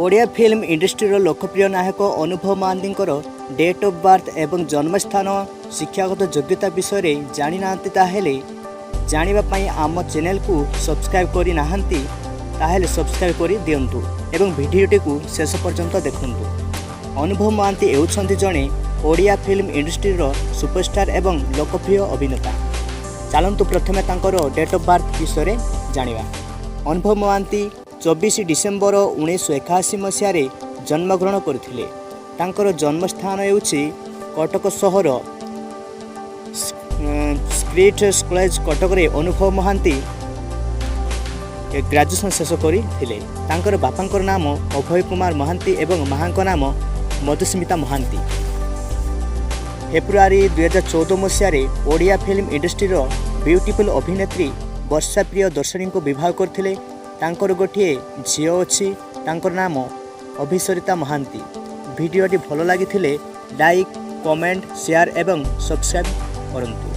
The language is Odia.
ଓଡ଼ିଆ ଫିଲ୍ମ ଇଣ୍ଡଷ୍ଟ୍ରିର ଲୋକପ୍ରିୟ ନାୟକ ଅନୁଭବ ମହାନ୍ତିଙ୍କର ଡେଟ୍ ଅଫ୍ ବାର୍ଥ ଏବଂ ଜନ୍ମସ୍ଥାନ, ଶିକ୍ଷାଗତ ଯୋଗ୍ୟତା ବିଷୟରେ ଜାଣିନାହାନ୍ତି, ତାହେଲେ ଜାଣିବା ପାଇଁ ଆମ ଚ୍ୟାନେଲକୁ ସବସ୍କ୍ରାଇବ୍ କରିନାହାନ୍ତି, ତାହେଲେ ସବସ୍କ୍ରାଇବ୍ କରି ଦିଅନ୍ତୁ ଏବଂ ଭିଡ଼ିଓଟିକୁ ଶେଷ ପର୍ଯ୍ୟନ୍ତ ଦେଖନ୍ତୁ। ଅନୁଭବ ମହାନ୍ତି ହେଉଛନ୍ତି ଜଣେ ଓଡ଼ିଆ ଫିଲ୍ମ ଇଣ୍ଡଷ୍ଟ୍ରିର ସୁପରଷ୍ଟାର ଏବଂ ଲୋକପ୍ରିୟ ଅଭିନେତା। ଚାଲନ୍ତୁ, ପ୍ରଥମେ ତାଙ୍କର ଡେଟ୍ ଅଫ୍ ବାର୍ଥ ବିଷୟରେ ଜାଣିବା। ଅନୁଭବ ମହାନ୍ତି 24 ଡିସେମ୍ବର 1981 ମସିହାରେ ଜନ୍ମଗ୍ରହଣ କରିଥିଲେ। ତାଙ୍କର ଜନ୍ମସ୍ଥାନ ହେଉଛି କଟକ ସହର। ସ୍କ୍ରିଟ୍ କଲେଜ, କଟକରେ ଅନୁଭବ ମହାନ୍ତି ଗ୍ରାଜୁଏସନ୍ ଶେଷ କରିଥିଲେ। ତାଙ୍କର ବାପାଙ୍କର ନାମ ଅଭୟ କୁମାର ମହାନ୍ତି ଏବଂ ମାଆଙ୍କ ନାମ ମଧୁସ୍ମିତା ମହାନ୍ତି। ଫେବୃଆରୀ 2014 ମସିହାରେ ଓଡ଼ିଆ ଫିଲ୍ମ ଇଣ୍ଡଷ୍ଟ୍ରିର ବ୍ୟୁଟିଫୁଲ୍ ଅଭିନେତ୍ରୀ ବର୍ଷା ପ୍ରିୟଦର୍ଶିନୀଙ୍କୁ ବିବାହ କରିଥିଲେ। ତାଙ୍କର ଗୋଟିଏ ଝିଅ ଅଛି, ତାଙ୍କର ନାମ ଅଭିସରିତା ମହାନ୍ତି। ଭିଡ଼ିଓଟି ଭଲ ଲାଗିଥିଲେ ଲାଇକ୍, କମେଣ୍ଟ, ସେୟାର ଏବଂ ସବସ୍କ୍ରାଇବ୍ କରନ୍ତୁ।